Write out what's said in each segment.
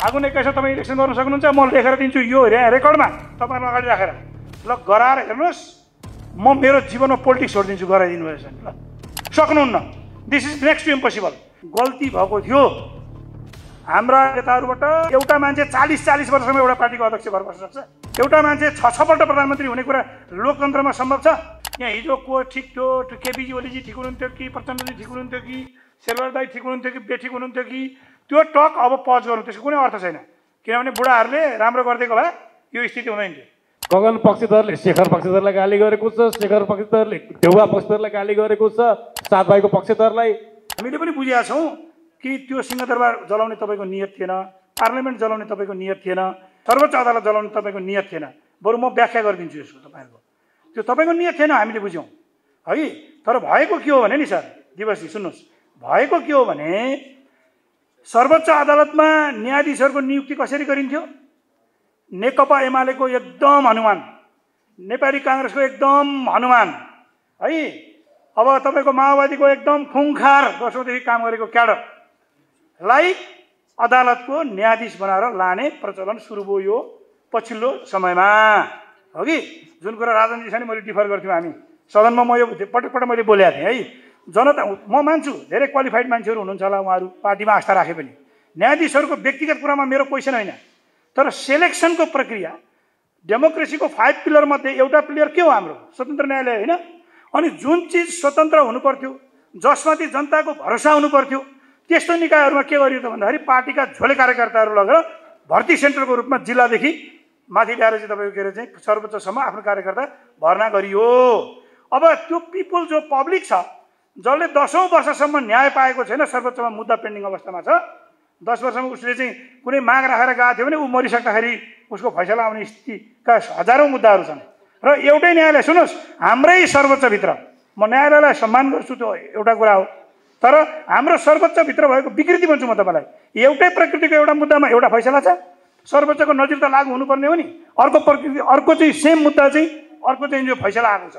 फागुन 21 तपाईँ इलेक्सन गर्न सक्नुहुन्छ। म लेखेर दिन्छु यो रेकर्डमा तपाईँहरू अगाडि राखेर। ल गराएर हेर्नुहोस्, म मेरो जीवनमा पोलिटिक्स छोडिदिन्छु गराइदिनु भएछ ल। सक्नुहुन्न। This is next to impossible. गल्ती भएको थियो हाम्रा नेताहरूबाट। एउटा मान्छे 40 वर्षसम्म एउटा पार्टीको अध्यक्ष भएर बस्न सक्छ? एउटा मान्छे 6 पल्ट प्रधानमन्त्री हुने कुरा लोकतन्त्रमा सम्भव छ? यहाँ हिजो को ठिक थियो, केपी ओलीजी ठिक हुनुहुन्थ्यो कि प्रचण्डजी ठिक हुनुहुन्थ्यो कि शेरबहादुर दाइ ठिक हुनुहुन्थ्यो कि बेठिक हुनुहुन्थ्यो कि त्यो टक अब पज गर्नु त्यसको कुनै अर्थ छैन। किनभने बुढाहरूले राम्रो गरिदिएको भए यो स्थिति हुँदैन थियो। गगन पक्षधरले शेखर पक्षधरलाई गाली गरेको छ, शेखर पक्षधरले देउवा पक्षधरलाई गाली गरेको छ, सात भाइको पक्षधरलाई। हामीले पनि बुझेका छौँ कि त्यो सिंहदरबार जलाउने तपाईँको नियत थिएन, पार्लियामेन्ट जलाउने तपाईँको नियत थिएन, सर्वोच्च अदालत जलाउने तपाईँको नियत थिएन। बरु म व्याख्या गरिदिन्छु यसको तपाईँहरूको। त्यो तपाईँको नियत थिएन हामीले बुझ्यौँ है। तर भएको के हो भने नि सर दिवसजी सुन्नुहोस्, भएको के हो भने सर्वोच्च अदालतमा न्यायाधीशहरूको नियुक्ति कसरी गरिन्थ्यो? नेकपा एमालेको एकदम हनुमान, नेपाली काङ्ग्रेसको एकदम हनुमान है, अब तपाईँको माओवादीको एकदम खुङखार वर्षौँदेखि काम गरेको क्याडरलाई अदालतको न्यायाधीश बनाएर लाने प्रचलन सुरु भयो यो पछिल्लो समयमा हो कि। जुन कुरा राजनीतिसँग मैले डिफर गर्थ्यौँ हामी सदनमा, म यो पटक पटक मैले बोलेको थिएँ है। जनता म मान्छु धेरै क्वालिफाइड मान्छेहरू हुनुहुन्छ होला, उहाँहरू पार्टीमा आस्था राखे पनि। न्यायाधीशहरूको व्यक्तिगत कुरामा मेरो क्वेसन होइन, तर सेलेक्सनको प्रक्रिया डेमोक्रेसीको 5 पिलर मध्ये एउटा पिलर के हो? हाम्रो स्वतन्त्र न्यायालय होइन। अनि जुन चिज स्वतन्त्र हुनु पर्थ्यो, जसमाथि जनताको भरोसा हुनु पर्थ्यो, त्यस्तो निकायहरूमा के गरियो त भन्दाखेरि पार्टीका झोले कार्यकर्ताहरू लगेर भर्ती सेन्टरको रूपमा जिल्लादेखि माथि ल्याएर चाहिँ तपाईँको के अरे चाहिँ सर्वोच्चसम्म आफ्नो कार्यकर्ता भर्ना गरियो। अब त्यो पिपुल जो पब्लिक छ, जसले 10औं वर्षसम्म न्याय पाएको छैन, सर्वोच्चमा मुद्दा पेन्डिङ अवस्थामा छ, 10 वर्षमा उसले चाहिँ कुनै माग राखेर गएको थियो भने ऊ मरिसक्दाखेरि उसको फैसला आउने स्थितिका हजारौँ मुद्दाहरू छन्। र एउटै न्यायालय, सुन्नुहोस्, हाम्रै सर्वोच्चभित्र, म न्यायालयलाई सम्मान गर्छु त्यो एउटा कुरा हो, तर हाम्रो सर्वोच्चभित्र भएको विकृति भन्छु म तपाईँलाई। एउटै प्रकृतिको एउटा मुद्दामा एउटा फैसला छ, सर्वोच्चको नजिर त लागु हुनुपर्ने हो नि। अर्को प्रकृति, अर्को चाहिँ सेम मुद्दा चाहिँ अर्को चाहिँ जो फैसला आएको छ।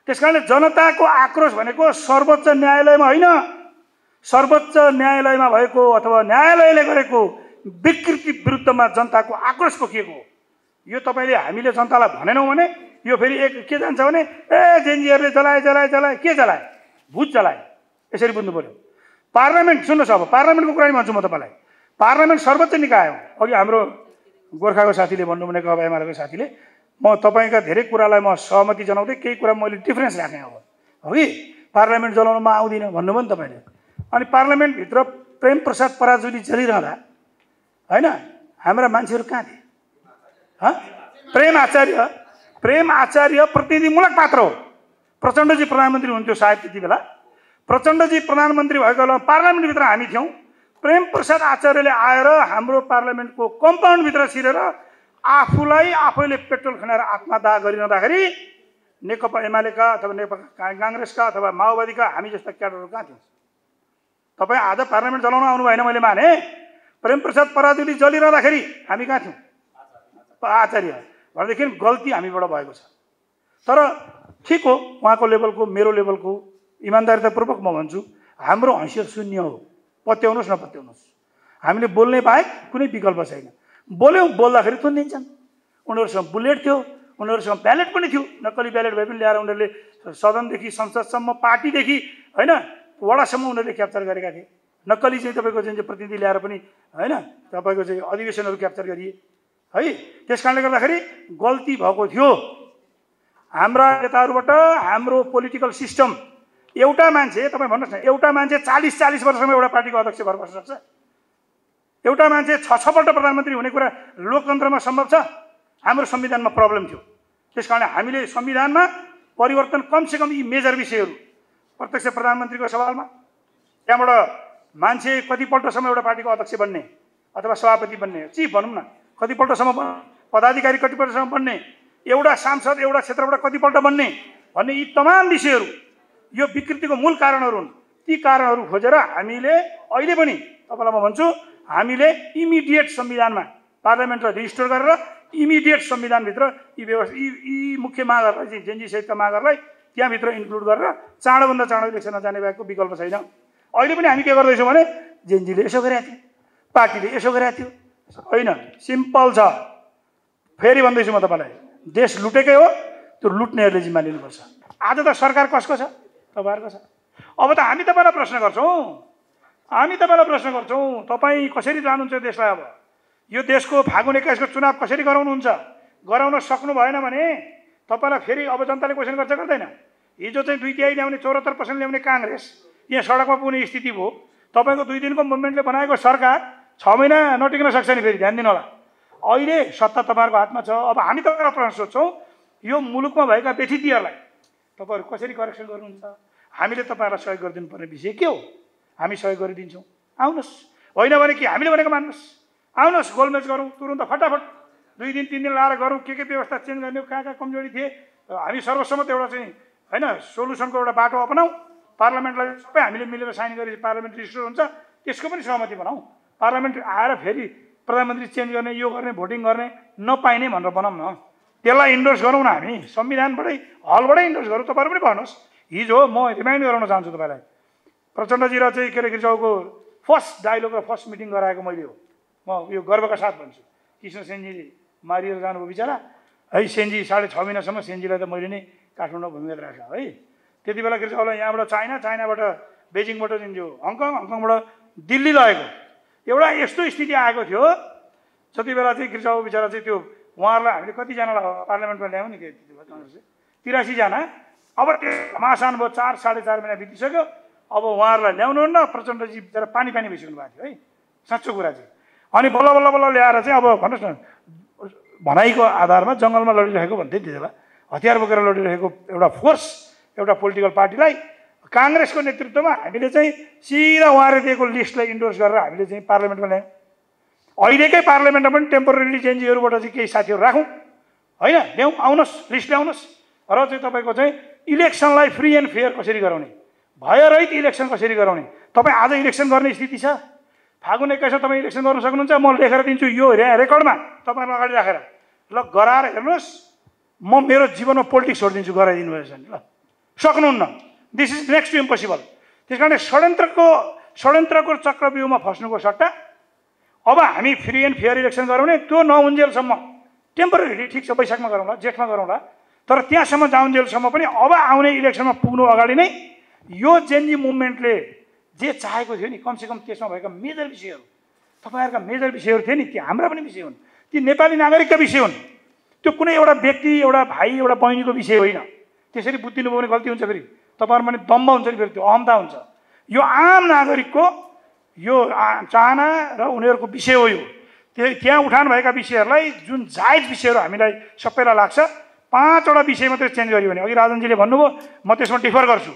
त्यस कारणले जनताको आक्रोश भनेको सर्वोच्च न्यायालयमा होइन, सर्वोच्च न्यायालयमा भएको अथवा न्यायालयले गरेको विकृति विरुद्धमा जनताको आक्रोश पोखिएको हो। यो तपाईँले हामीले जनतालाई भनेनौँ भने यो फेरि एक के जान्छ भने जेएनजीहरूले जलाए के जलाए? भूत जलाए। यसरी बुझ्नु पर्यो। पार्लियामेन्ट सुन्नुहोस्, अब पार्लियामेन्टको कुरा भन्छु म तपाईँलाई। पार्लियामेन्ट सर्वोच्च निकाय हो। अघि हाम्रो गोर्खाको साथीले भन्नु भनेको, अब एमालेको साथीले, म तपाईँका धेरै कुरालाई म सहमति जनाउँदै केही कुरा मैले डिफरेन्स राखेँ अब हो कि। पार्लियामेन्ट जलाउनमा आउँदिनँ भन्नुभयो नि तपाईँले। अनि पार्लियामेन्टभित्र प्रेम प्रसाद पराजुली चलिरहँदा होइन हाम्रा मान्छेहरू कहाँ थिए? प्रेम आचार्य प्रतिनिधिमूलक पात्र हो। प्रचण्डजी प्रधानमन्त्री हुनुहुन्थ्यो सायद त्यति बेला। प्रचण्डजी प्रधानमन्त्री भएको बेला पार्लियामेन्टभित्र हामी थियौँ। प्रेम प्रसाद आचार्यले आएर हाम्रो पार्लियामेन्टको कम्पाउन्डभित्र छिरेर आफूलाई आफैले पेट्रोल खनाएर आत्मदाह गरिरहँदाखेरि नेकपा एमालेका अथवा नेकपा काङ्ग्रेसका अथवा माओवादीका हामी जस्ता क्याडरहरू कहाँ थियौँ? तपाईँ आज पार्लियामेन्ट जलाउन आउनु भएन मैले माने। प्रेम प्रसाद पराजुली जलिरहँदाखेरि हामी कहाँ थियौँ? आचार्य भनेदेखि गल्ती हामीबाट भएको छ। तर ठिक हो, उहाँको लेभलको मेरो लेभलको इमान्दारितापूर्वक म भन्छु, हाम्रो हैसियत शून्य हो। पत्याउनुहोस् नपत्याउनुहोस्, हामीले बोल्ने बाहेक कुनै विकल्प छैन। बोल्यौँ, बोल्दाखेरि थुनिदिन्छन्। उनीहरूसँग बुलेट थियो, उनीहरूसँग ब्यालेट पनि थियो। नक्कली ब्यालेट भए पनि ल्याएर उनीहरूले सदनदेखि संसदसम्म, पार्टीदेखि होइन वडासम्म उनीहरूले क्याप्चर गरेका थिए। नक्कली चाहिँ तपाईँको चाहिँ प्रतिनिधि ल्याएर पनि होइन तपाईँको चाहिँ अधिवेशनहरू क्याप्चर गरिए है। त्यस कारणले गर्दाखेरि गल्ती भएको थियो हाम्रा नेताहरूबाट। हाम्रो पोलिटिकल सिस्टम, एउटा मान्छे तपाईँ भन्नुहोस् न, एउटा मान्छे 40 वर्षसम्म एउटा पार्टीको अध्यक्ष भएर बस्न सक्छ? एउटा मान्छे 6 पल्ट प्रधानमन्त्री हुने कुरा लोकतन्त्रमा सम्भव छ? हाम्रो संविधानमा प्रब्लम थियो। त्यस कारण हामीले संविधानमा परिवर्तन कमसेकम यी मेजर विषयहरू, प्रत्यक्ष प्रधानमन्त्रीको सवालमा, त्यहाँबाट मान्छे कतिपल्टसम्म एउटा पार्टीको अध्यक्ष बन्ने अथवा सभापति बन्ने, चिफ भनौँ न, कतिपल्टसम्म पदाधिकारी कतिपल्टसम्म बन्ने, एउटा सांसद एउटा क्षेत्रबाट कतिपल्ट बन्ने भन्ने यी तमाम विषयहरू यो विकृतिको मूल कारणहरू हुन्। ती कारणहरू खोजेर हामीले अहिले पनि तपाईँलाई म भन्छु, हामीले इमिडिएट संविधानमा पार्लियामेन्टलाई रिस्टोर गरेर इमिडिएट संविधानभित्र यी मुख्य मागहरूलाई चाहिँ जेएनजी सहितका मागहरूलाई त्यहाँभित्र इन्क्लुड गरेर चाँडोभन्दा चाँडो इलेक्सनमा जाने भएको विकल्प छैन। अहिले पनि हामी के गर्दैछौँ भने जेएनजीले यसो गरेका थिए, पार्टीले यसो गरेको थियो होइन। सिम्पल छ, फेरि भन्दैछु म तपाईँलाई, देश लुटेकै हो, त्यो लुट्नेहरूले जिम्मा लिनुपर्छ। आज त सरकार कसको छ? तपाईँहरूको छ। अब त हामी तपाईँलाई प्रश्न गर्छौँ, तपाईँ कसरी लानुहुन्छ देशलाई? अब यो देशको फागुन 21 को चुनाव कसरी गराउनुहुन्छ? गराउन सक्नु भएन भने तपाईँलाई फेरि अब जनताले क्वेसन गर्छ गर्दैन? हिजो चाहिँ 2/3 ल्याउने 74% ल्याउने काङ्ग्रेस यहाँ सडकमा पुग्ने स्थिति भयो। तपाईँको 2 दिनको मुभमेन्टले बनाएको सरकार 6 महिना नटिक्न सक्छ नि। फेरि ध्यान दिनु होला, अहिले सत्ता तपाईँहरूको हातमा छ। अब हामी तपाईँलाई प्रश्न सोध्छौँ, यो मुलुकमा भएका व्यथितिहरूलाई तपाईँहरू कसरी करेक्सन गर्नुहुन्छ? हामीले तपाईँहरूलाई सहयोग गरिदिनु पर्ने विषय के हो? हामी सहयोग गरिदिन्छौँ, आउनुहोस्। होइन भने कि हामीले भनेको मान्नुहोस्, आउनुहोस्, गोलमेज गरौँ तुरुन्त, फटाफट 2 दिन 3 दिन लाएर गरौँ। के व्यवस्था चेन्ज गर्ने, कहाँ कहाँ कमजोरी थिए, हामी सर्वसम्मत एउटा चाहिँ होइन सोल्युसनको एउटा बाटो अपनाऊ। पार्लियामेन्टलाई सबै हामीले मिलेर साइन गरे पार्लियामेन्ट रिजिस्टर हुन्छ, त्यसको पनि सहमति बनाऊ। पार्लियामेन्ट आएर फेरि प्रधानमन्त्री चेन्ज गर्ने, यो गर्ने, भोटिङ गर्ने नपाइने भनेर बनाऊँ न, त्यसलाई इन्डोर्स गरौँ न। हामी संविधानबाटै हलबाटै इन्डोर्स गरौँ। तपाईँहरू पनि भन्नुहोस्। हिजो म रिमाइन्ड गराउन चाहन्छु तपाईँलाई, प्रचण्डजी र चाहिँ के अरे गिरिजाको फर्स्ट डायलग र फर्स्ट मिटिङ गराएको मैले हो। म यो गर्वका साथ भन्छु, कृष्ण सेनजी मारिएर जानुभयो बिचरा है। सेनजी 6.5 महिनासम्म सेनजीलाई त मैले नै काठमाडौँ भूमिगत राखेँ है। त्यति बेला गिरिजालाई यहाँबाट चाइना, चाइनाबाट बेजिङबाट जो हङकङ, हङकङबाट दिल्ली लगेको एउटा यस्तो स्थिति आएको थियो। जति बेला चाहिँ गिरिजाको बिचरा चाहिँ त्यो उहाँहरूलाई हामीले कतिजनालाई पार्लियामेन्टमा ल्यायौँ नि, 83 जना। अब त्यो घमासान भयो, 4-4.5 महिना बितिसक्यो। अब उहाँहरूलाई ल्याउनु न, प्रचण्डजी बिचरा पानी भइसक्नु भएको थियो है, साँचो कुरा चाहिँ। अनि बल्ल बल्ल बल्ल ल्याएर चाहिँ अब भन्नुहोस् न, भनाइको आधारमा जङ्गलमा लडिरहेको भन्थे त्यति बेला, हतियार बोकेर लडिरहेको एउटा फोर्स, एउटा पोलिटिकल पार्टीलाई काङ्ग्रेसको नेतृत्वमा हामीले चाहिँ सिधा उहाँले दिएको लिस्टलाई इन्डोर्स गरेर हामीले चाहिँ पार्लियामेन्टमा ल्यायौँ। अहिलेकै पार्लियामेन्टमा पनि टेम्पोररी चेन्जीहरूबाट चाहिँ केही साथीहरू राखौँ होइन, ल्याउँ, आउनुहोस्, लिस्ट ल्याउनुहोस्। र चाहिँ तपाईँको चाहिँ इलेक्सनलाई फ्री एन्ड फेयर कसरी गराउने, भयरहित इलेक्सन कसरी गराउने। तपाईँ आज इलेक्सन गर्ने स्थिति छ, फागुन 21 तपाईँ इलेक्सन गर्न सक्नुहुन्छ। म लेखेर दिन्छु यो रेकर्डमा तपाईँहरू अगाडि राखेर, ल गराएर हेर्नुहोस्। म मेरो जीवनमा पोलिटिक्स छोडिदिन्छु गराइदिनु भएछ नि, ल सक्नुहुन्न। This is next to impossible. त्यस कारण षड्यन्त्रको चक्रव्यूहमा फस्नुको सट्टा अब हामी फ्री एन्ड फेयर इलेक्सन गराउने, त्यो नहुन्जेलसम्म टेम्पोररीली ठिक छ वैशाखमा गरौँला, जेठमा गरौँला, तर त्यहाँसम्म जाउन्जेलसम्म पनि अब आउने इलेक्सनमा पुग्नु अगाडि नै यो जेनजी मुभमेन्टले जे चाहेको थियो नि, कमसेकम त्यसमा भएका मेजर विषयहरू, तपाईँहरूका मेजर विषयहरू थिए नि, ती हाम्रा पनि विषय हुन्, ती नेपाली नागरिकका विषय हुन्। त्यो कुनै एउटा व्यक्ति, एउटा भाइ, एउटा बहिनीको विषय होइन। त्यसरी बुझिदिनुभयो भने गल्ती हुन्छ। फेरि तपाईँहरूमा पनि दम्ब हुन्छ नि, फेरि त्यो अहमता हुन्छ। यो आम नागरिकको यो चाहना र उनीहरूको विषय हो। यो त्यहाँ उठान भएका विषयहरूलाई, जुन जायज विषयहरू हामीलाई सबैलाई लाग्छ, 5वटा विषय मात्रै चेन्ज गरियो भने, अघि राजनजीले भन्नुभयो, म त्यसमा डिफर गर्छु।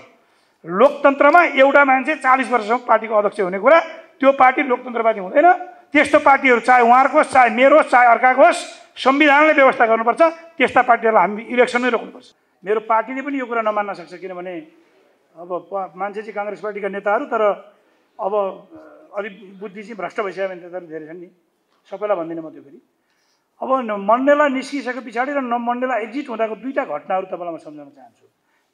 लोकतन्त्रमा एउटा मान्छे 40 वर्षसम्म पार्टीको अध्यक्ष हुने कुरा, त्यो पार्टी लोकतन्त्रवादी हुँदैन। त्यस्तो पार्टीहरू चाहे उहाँहरूको होस्, चाहे मेरो होस्, चाहे अर्काको होस्, संविधानले व्यवस्था गर्नुपर्छ। त्यस्ता पार्टीहरूलाई हामी इलेक्सनै रोक्नुपर्छ। मेरो पार्टीले पनि यो कुरा नमान्न सक्छ, किनभने अब मान्छे चाहिँ काङ्ग्रेस पार्टीका नेताहरू, तर अब अलिक बुद्धि चाहिँ भ्रष्ट भइसकेका नेताहरू धेरै छन् नि, सबैलाई भन्दिनँ म त्यो। फेरि अब मण्डेला निस्किसके पछाडि र मण्डेला एक्जिट हुँदाको 2टा घटनाहरू तपाईँलाई म सम्झाउन चाहन्छु।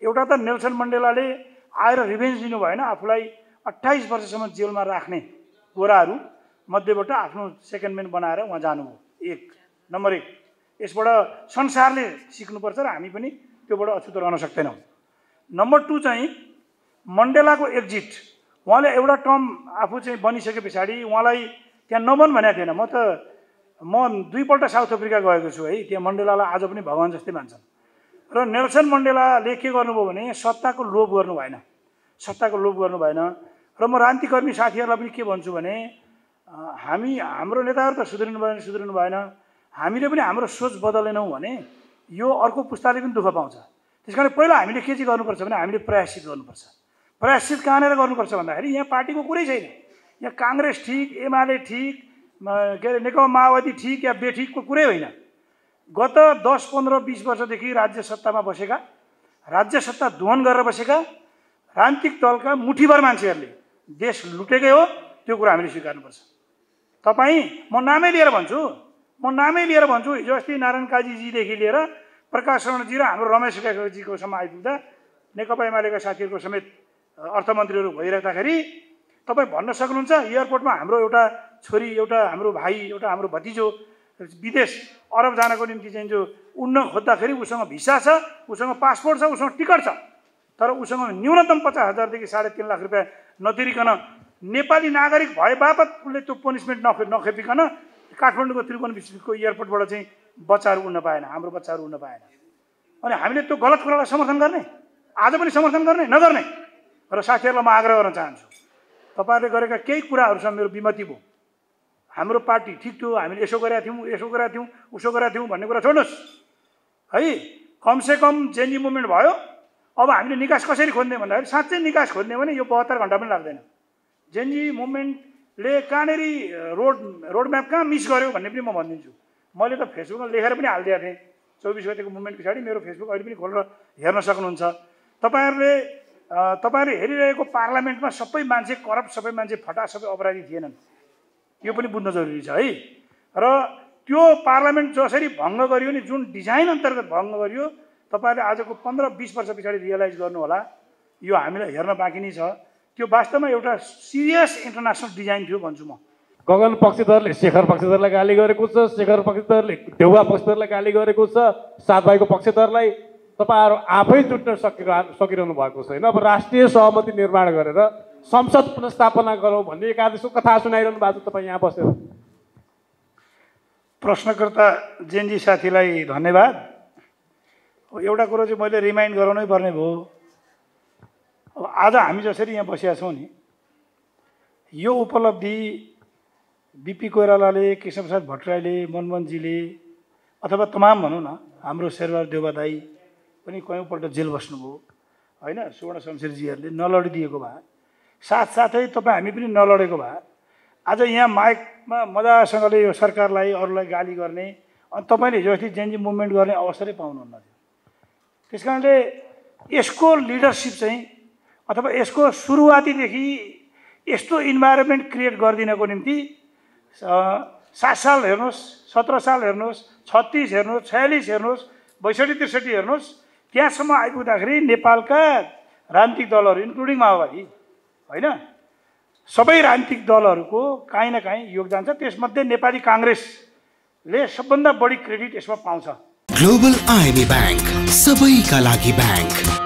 एउटा त नेल्सन मण्डेलाले आएर रिभेन्ज दिनु भएन, आफूलाई 28 वर्षसम्म जेलमा राख्ने गोराहरू मध्येबाट आफ्नो सेकेन्ड म्यान बनाएर उहाँ जानुभयो। नम्बर 1, यसबाट संसारले सिक्नुपर्छ र हामी पनि त्योबाट अछुतो रहन सक्दैनौँ। नम्बर 2 चाहिँ मण्डेलाको एक्जिट, उहाँले एउटा टर्म आफू चाहिँ बनिसके पछाडि उहाँलाई त्यहाँ नबन भनेको थिएन। म 2 पल्ट साउथ अफ्रिका गएको छु है, त्यहाँ मण्डेलालाई आज पनि भगवान् जस्तै मान्छन्। र नेल्सन मण्डेलाले के गर्नुभयो भने सत्ताको लोभ गर्नु भएन, र म रान्तिकर्मी साथीहरूलाई पनि के भन्छु भने, हाम्रो नेताहरू त सुध्रिनु भएन, हामीले पनि हाम्रो सोच बदलेनौँ भने यो अर्को पुस्ताले पनि दुःख पाउँछ। त्यस कारण पहिला हामीले के चाहिँ गर्नुपर्छ भने हामीले प्रयाससित गर्नुपर्छ। प्रयाससित कहाँनिर गर्नुपर्छ भन्दाखेरि यहाँ पार्टीको कुरै छैन। यहाँ काङ्ग्रेस ठिक, एमाले ठिक, के अरे नेकपा माओवादी ठिक या बेठिकको कुरै होइन। गत 10, 15, 20 वर्षदेखि राज्य सत्तामा बसेका, राज्य सत्ता दोहन गरेर बसेका राजनीतिक दलका मुठीभर मान्छेहरूले देश लुटेकै हो, त्यो कुरा हामीले स्वीकार्नुपर्छ। म नामै लिएर भन्छु, हिजो अस्ति नारायण काजीजीदेखि लिएर प्रकाश शरणजी र हाम्रो रमेश काजीकोसम्म आइपुग्दा नेकपा एमालेका साथीहरूको समेत अर्थमन्त्रीहरू भइराख्दाखेरि तपाईँ भन्न सक्नुहुन्छ एयरपोर्टमा हाम्रो एउटा छोरी एउटा हाम्रो भाइ एउटा हाम्रो भतिजो विदेश अरब जानको निम्ति चाहिँ जो उड्न खोज्दाखेरि उसँग भिसा छ, उसँग पासपोर्ट छ, उसँग टिकट छ, तर उसँग न्यूनतम 50,000 देखि 3.5 लाख रुपियाँ नतिरिकन नेपाली नागरिक भए बापत उसले त्यो पनिसमेन्ट नखेपिकन काठमाडौँको त्रिभुवन विश्वको एयरपोर्टबाट चाहिँ बच्चाहरू उड्न पाएन, हाम्रो बच्चाहरू उड्न पाएन। अनि हामीले त्यो गलत कुरालाई समर्थन गर्ने, आज पनि समर्थन गर्ने नगर्ने र साथीहरूलाई म आग्रह गर्न चाहन्छु, तपाईँहरूले गरेका केही कुराहरूसँग मेरो विमति भयो। हाम्रो पार्टी ठिक थियो, हामीले यसो गरेका थियौँ उसो गरेका थियौँ भन्ने कुरा छोड्नुहोस् है। कमसेकम जेएनजी मुभमेन्ट भयो, अब हामीले निकास कसरी खोज्ने भन्दाखेरि साँच्चै निकास खोज्ने भने यो 72 घन्टा पनि लाग्दैन। जेएनजी मुभमेन्टले कहाँनेरि रोडम्याप कहाँ मिस गर्यो भन्ने पनि म भनिदिन्छु। मैले त फेसबुकमा लेखेर पनि हालिदिएको थिएँ 24 गतेको मुभमेन्ट पछाडि। मेरो फेसबुक अहिले पनि खोलेर हेर्न सक्नुहुन्छ। तपाईँहरूले हेरिरहेको पार्लियामेन्टमा सबै मान्छे करप्ट, सबै मान्छे फटा, सबै अपराधी थिएनन्, यो पनि बुझ्न जरुरी छ है। र त्यो पार्लियामेन्ट जसरी भङ्ग गरियो नि, जुन डिजाइन अन्तर्गत भङ्ग गरियो, तपाईँहरूले आजको 15-20 वर्ष पछाडि रियलाइज गर्नु होला यो हामीलाई हेर्न बाँकी नै छ। त्यो वास्तवमा एउटा सिरियस इन्टरनेसनल डिजाइन थियो भन्छु म। गगन पक्षधरले शेखर पक्षधरलाई गाली गरेको छ, शेखर पक्षधरले देउवा पक्षधरलाई गाली गरेको छ, सात भाइको पक्षधरलाई तपाईँहरू आफै जुट्न सकिरहनु भएको छैन। अब राष्ट्रिय सहमति निर्माण गरेर संसद पुनर्स्थापना गरौँ भन्ने एकादेशको कथा सुनाइरहनु भएको छ तपाईँ यहाँ बसेर। प्रश्नकर्ता जेएनजी साथीलाई धन्यवाद। एउटा कुरो चाहिँ मैले रिमाइन्ड गराउनै पर्ने भयो। अब आज हामी जसरी यहाँ बसेका छौँ नि, यो उपलब्धि बिपी कोइरालाले, कृष्णप्रसाद भट्टराईले, मनमोहनजीले अथवा तमाम भनौँ न, हाम्रो शेरबहादुर देउवा दाई पनि कयौँपल्ट जेल बस्नुभयो होइन, सुवर्ण शमशेरजीहरूले नलडिदिएको भए, साथसाथै तपाईँ हामी पनि नलडेको भए आज यहाँ माइकमा मजासँगले यो सरकारलाई अरूलाई गाली गर्ने अनि तपाईँले हिजो अस्ति जेएनजी मुभमेन्ट गर्ने अवसरै पाउनुहुन्न थियो। त्यस कारणले यसको लिडरसिप चाहिँ अथवा यसको सुरुवातीदेखि यस्तो इन्भाइरोमेन्ट क्रिएट गरिदिनको निम्ति 7 साल हेर्नुहोस्, 17 साल हेर्नुहोस्, 36 हेर्नुहोस्, 46 हेर्नुहोस्, 62-63 हेर्नुहोस्, त्यहाँसम्म आइपुग्दाखेरि नेपालका राजनीतिक दलहरू इन्क्लुडिङ माओवादी होइन, सबै राजनीतिक दलहरूको काहीँ न काहीँ योगदान छ। त्यसमध्ये नेपाली काङ्ग्रेसले सबभन्दा बढी क्रेडिट यसमा पाउँछ। ग्लोबल आइएमए बैंक सबैका लागि बैंक।